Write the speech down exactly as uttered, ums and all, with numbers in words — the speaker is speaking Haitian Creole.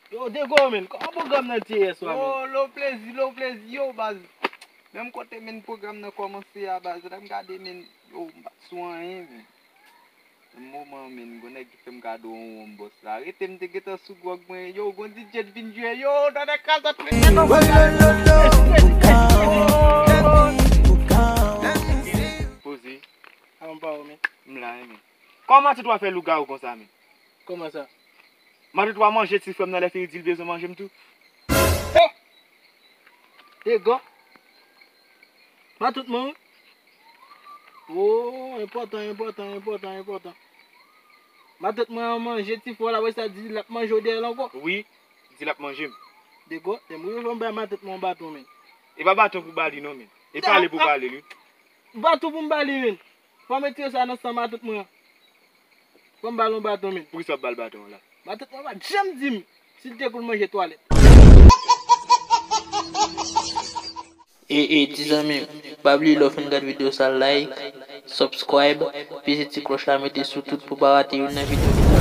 Yo, Dego, men, kòman pwogram nan te ye yè swa, men? Oh, lo plezi, lo plezi, yo, baz. Menm kote, men, pwogram nan kòmanse a, baz. Lè m gade, men, yo, m pa t sou anyen, men. Nan moman, men, gon nèg ki fè m kado yon wonm bòs la. Rete, m te gentan sou gwòg mwen, yo, gon D J t vin jwe, yo, nan nèg kazòt, men. Poze. A, m pa wè, men. M la, men. Kòman ti twa fè lougawou konsa, men? Kòman sa? Mande twa manje ti frè m nan lè fini di l bezwen manje m tou. Dego. Matant mwen wi. Oh, enpòtan, enpòtan, enpòtan, enpòtan. Matant mwen an manje ti frè w la, wè sa di l ap manje w dèyè l ankò. Wi, di l ap manje m. Dego, lè m rive fò m bay matant mwen yon baton, men. E pa baton pou ba li non, men. E pale pou ba li, wi. Baton pou m ba li, men. Fò m retire sa nan san matant mwen an. Fò m ba l yon baton, men. Poukisa w ap ba l baton an la? Matant mwen pa t janm di m si l te konn manje twalèt. E, e, ti zanmi m, pa bliye lè w fin gad videyo sa like, subscribe, peze ti klòch la mete sou tout pou w pa rate youn nan videyo ki